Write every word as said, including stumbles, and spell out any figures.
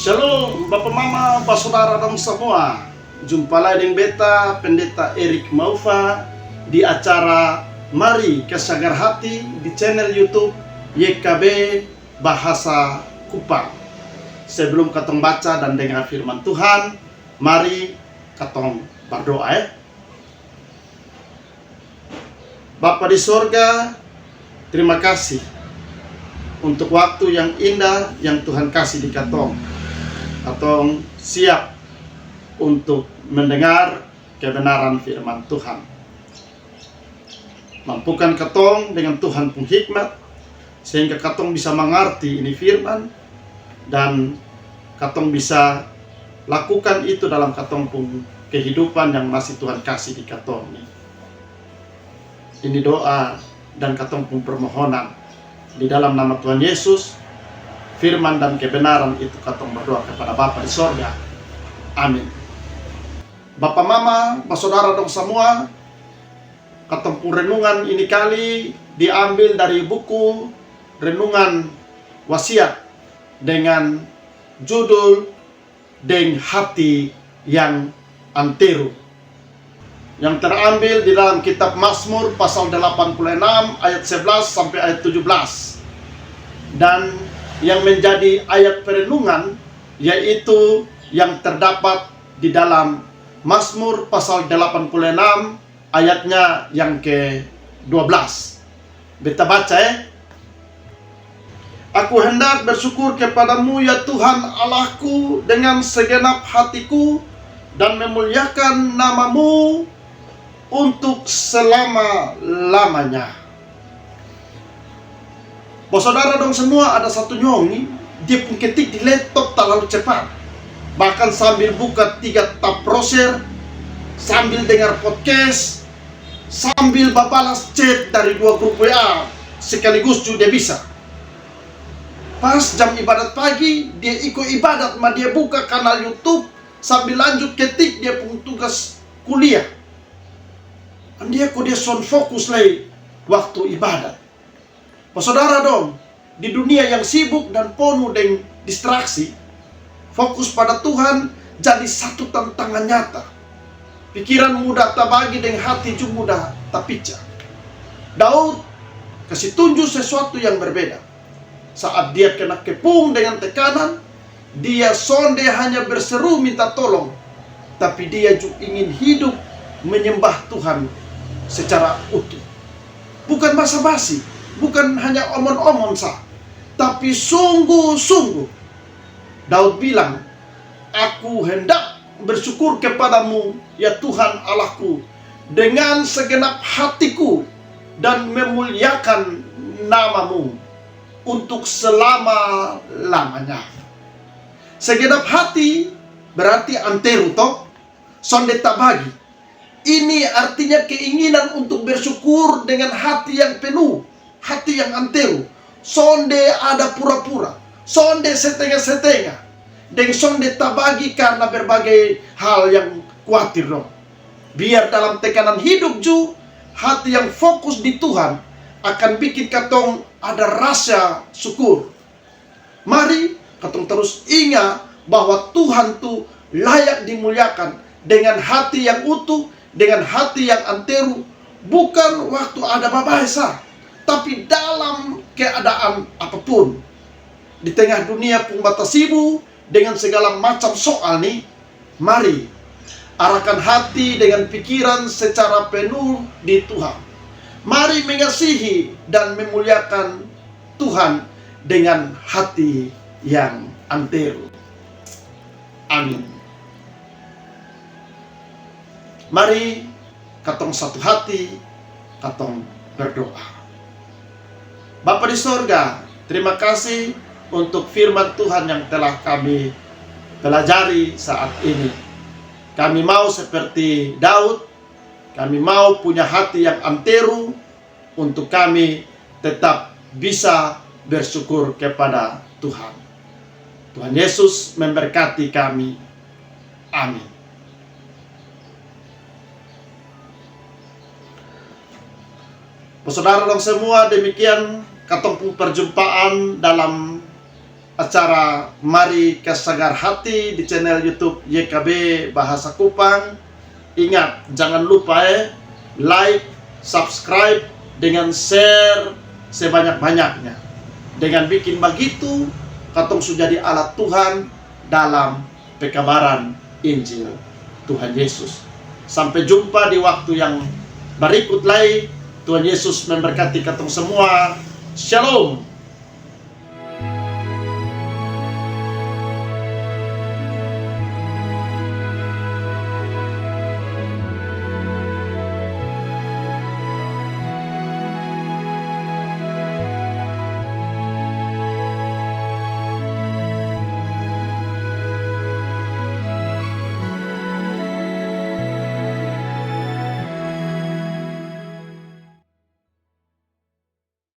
Shalom, bapa mama, basodara dong samua. Jumpa lai deng beta, Pendeta Erik Maufa, di acara Mari Kasagar Hati di channel YouTube Y K B Bahasa Kupang. Sebelum katong baca dan dengar firman Tuhan, mari katong berdoa, e. Bapa di sorga, terima kasih untuk waktu yang indah yang Tuhan kasih di katong. Katong siap untuk mendengar kebenaran firman Tuhan. Mampukan katong dengan Tuhan pung hikmat, sehingga katong bisa mangarti ini firman, dan katong bisa lakukan itu dalam katong pung kehidupan yang masih Tuhan kasih di katong ni. Ini doa dan katong pung permohonan di dalam nama Tuhan Yesus, firman dan kebenaran itu katong berdoa kepada Bapa di sorga. Amin. Bapa mama, basodara dong samua, katong pung renungan ini kali diambil dari buku Renungan Wasiat dengan judul Deng Hati yang Anteru, yang terambil di dalam kitab Mazmur pasal delapan puluh enam ayat sebelas sampai ayat tujuh belas. Dan yang menjadi ayat perenungan yaitu yang terdapat di dalam Mazmur pasal delapan puluh enam ayatnya yang ke dua belas. Beta baca, e. Aku hendak bersyukur kepada-Mu, ya Tuhan Allahku, dengan segenap hatiku, dan memuliakan nama-Mu untuk selama-lamanya. Basodara dong semua, ada satu nyongi, dia pung ketik di laptop talalu cepat. Bahkan sambil buka tiga tab browser, sambil dengar podcast, sambil babalas chat dari dua grup W A sekaligus juga dia bisa. Pas jam ibadat pagi, dia iko ibadat ma dia buka kanal YouTube sambil lanjut ketik dia pung tugas kuliah. Andia ko dia son fokus lai waktu ibadat. Basodara dong, di dunia yang sibuk dan ponu deng distraksi, fokus pada Tuhan jadi satu tantangan nyata. Pikiran mudah tabagi deng hati ju mudah tapica. Daud kasi tunju sesuatu yang berbeda. Saat dia kena kepung dengan tekanan, dia sonde hanya berseru minta tolong, tapi dia ju ingin hidup menyembah Tuhan secara utuh. Bukan basa-basi, bukan hanya omon-omon sa, tapi sungguh-sungguh. Daud bilang, "Aku hendak bersyukur kepada-Mu, ya Tuhan Allahku, dengan segenap hatiku dan memuliakan nama-Mu untuk selama-lamanya." Segenap hati berarti anteru to, sonde tabagi. Ini artinya keinginan untuk bersyukur dengan hati yang penuh, hati yang anteru. Sonde ada pura-pura, sonde setengah-setengah, deng sonde tabagi karena berbagai hal yang kuatir dong. Biar dalam tekanan hidup ju, hati yang fokus di Tuhan akan bikin katong ada rasa syukur. Mari katong terus inga bahwa Tuhan tu layak dimuliakan dengan hati yang utuh, dengan hati yang anteru, bukan waktu ada babae sa, tapi dalam keadaan apapun. Di tengah dunia pung batasibu dengan segala macam soal ni, mari arahkan hati dengan pikiran secara penuh di Tuhan. Mari mengasihi dan memuliakan Tuhan dengan hati yang anteru. Amin. Mari katong satu hati, katong berdoa. Bapa di sorga, terima kasih untuk firman Tuhan yang telah kami pelajari saat ini. Kami mau seperti Daud, kami mau punya hati yang anteru untuk kami tetap bisa bersyukur kepada Tuhan. Tuhan Yesus memberkati kami. Amin. Basodara dong semua, demikian katong pung perjumpaan dalam acara Mari Kasagar Hati di channel YouTube Y K B Bahasa Kupang. Ingat, jangan lupa, eh, like, subscribe, dengan share sebanyak-banyaknya. Dengan bikin begitu, katong su jadi alat Tuhan dalam pekabaran Injil Tuhan Yesus. Sampai jumpa di waktu yang berikut lai. Tuhan Yesus memberkati katong semua. Shalom.